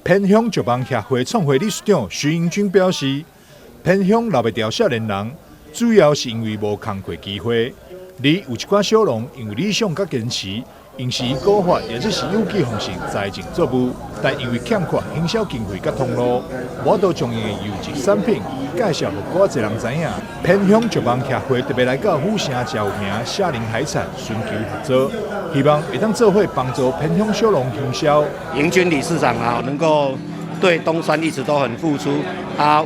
偏鄉石望協會創會理事長徐英軍表示，偏鄉留袂牢少年人，主要是因為無工課機會。而有一寡小農因為理想佮堅持，用是以古法或者是有機方式栽種作物，但因為欠缺行銷經費佮通路，無法度將𪜶的優質產品介紹予閣較濟人知影。偏鄉石望協會特別來到府城誠有名夏林海產尋求合作，希望會當做伙幫助偏鄉小農行銷。營軍理事長啊，能夠對東山一直都很付出啊。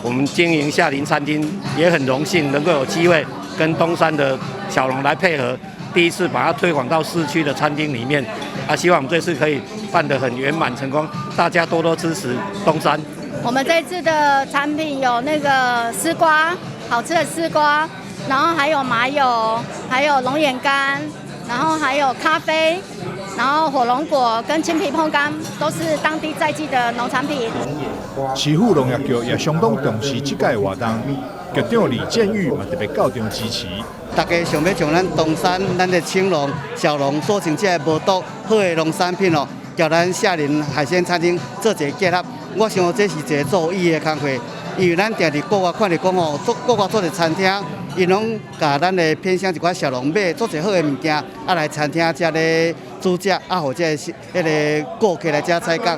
我們經營夏林餐廳也很榮幸能夠有機會跟東山的小農來配合，第一次把它推廣到市區的餐廳裡面。啊，希望我們這次可以辦得很圓滿成功，大家多多支持東山。我們這次的產品有那個絲瓜，好吃的絲瓜，然後還有麻油，還有龍眼乾，然後還有咖啡，然後火龍果跟青皮椪柑，都是當地在地的農產品。市府農業局也相當重視這屆活動，局長李建玉嘛特別到場支持。大家想欲將咱東山、咱的青農、小農所種這个無毒好的農產品哦，佮咱夏林海鮮餐廳做一個結合，我想這是一個做有意義的工課，因為咱定佇國外看著講吼，做國外做一個餐廳，𪜶攏共咱的偏鄉一寡小農買足濟好的物件，啊來餐廳遮咧煮食，啊予這個彼个顧客來遮採購，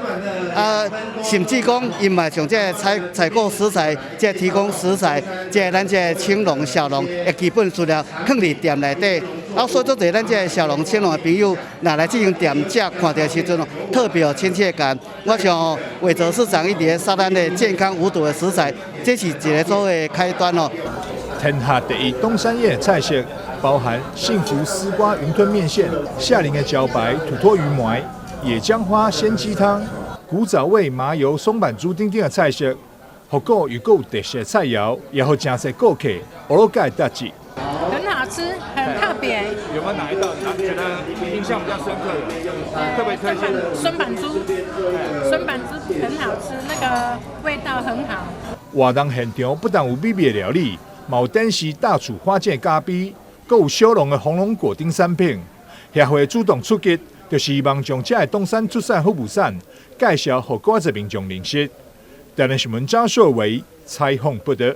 啊甚至講𪜶嘛將這个採採購食材，這個提供食材，這個咱這個青農小農的基本資料囥佇店內底，啊所以足濟咱這個小農青農的朋友，若來這間店食，看著時陣哦，特別有親切感。我想偉哲市長一直咧殺咱的健康無毒的食材，這是一個做的開端哦。天下第一東山宴的菜色包含幸福絲瓜雲吞麵線、夏林的茭白土魠魚糜、野薑花鮮雞湯、古早味麻油松阪豬等等的菜色，復古又閣有特色菜餚，也予誠濟顧客學落蓋得志。很好吃，很特別。有沒有哪一道你覺得印象比較深刻的？特別推薦？松阪豬，松阪豬很好吃，那個味道很好。活動現場不但有美味的料理，嘛有展示大廚發展的咖啡，閣有小農的紅龍果等產品。協會主動出擊，就是希望將這个東山出產好物產介紹予閣較濟民眾認識。台南新聞張碩維採訪報導。